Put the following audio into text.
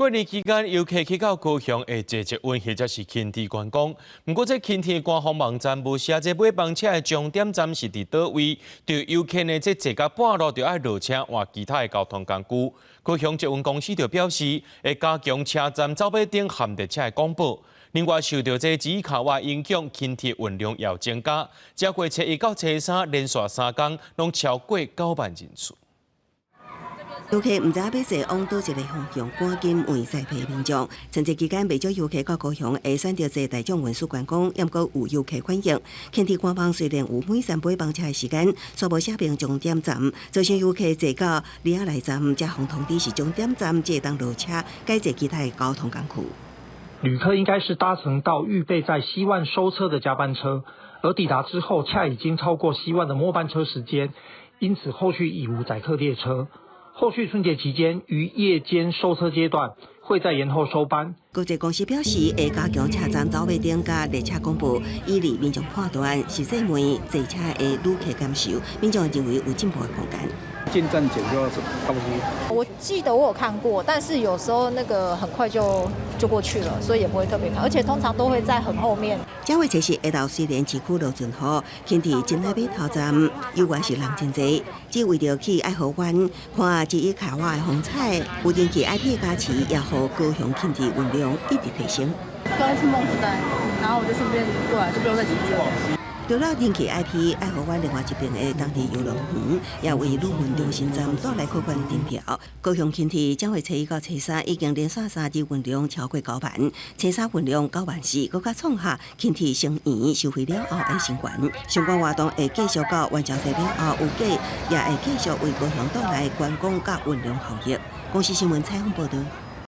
過年期間，遊客去到高雄會坐捷運或者是輕鐵觀光。毋過，這輕鐵官方網站無寫這尾班車的終點站是佇佗位，著遊客呢這坐到半路就愛落車換其他的交通工具。高雄捷運公司就表示，會加強車站走馬燈和列車的廣播。另外，受著這這卡瓦影響，輕鐵運量也有增加。這月初一到初三連續3工，攏超過9萬人次。遊客毋知欲坐往佗一个方向，趕緊問載客民眾。春節期間，袂少遊客到高雄會選擇坐大眾運輸觀光，毋過有遊客反映，輕鐵官網雖然有每站尾班車的時間，卻無寫明終點站，造成遊客坐到里仔內站，才予通知是終點站，才會當落車，改坐其他的交通工具。旅客應該是搭乘到預備在西萬收車的加班車，而抵達之後，恰已經超過西萬的末班車時間，因此後續已無載客列車。後續春節期間於夜間收車階段，會再延後收班。高鐵公司表示，會加強車站走馬燈佮列車廣播，以利民眾判斷實際問坐車的旅客感受。民眾認為有進步的空間。進站前就要告知。我記得我有看過，但是有時候那個很快就過去了，所以也不會特別看，而且通常都會在很後面。這回測試下晝雖然市區落陣雨，輕鐵真愛碼頭站猶原是人真濟，只為著去愛河灣看這一卡瓦的風采，有人氣 IP 加持，也予高雄輕鐵運量一直提升。剛去夢時代，然後我就順便過來，就不用再騎車。除了人氣 IP 愛河灣另外一邊的當地遊樂園，也為旅運中心站帶來可觀的訂票。高雄輕鐵這月初一到初三已經連續3日運量超過九萬，初三運量9萬4，閣較創下輕鐵成員收費了後的新高。相關活動會繼續到元宵節了後，預計也會繼續為高雄帶來觀光佮運量效益。公視新聞採訪報導。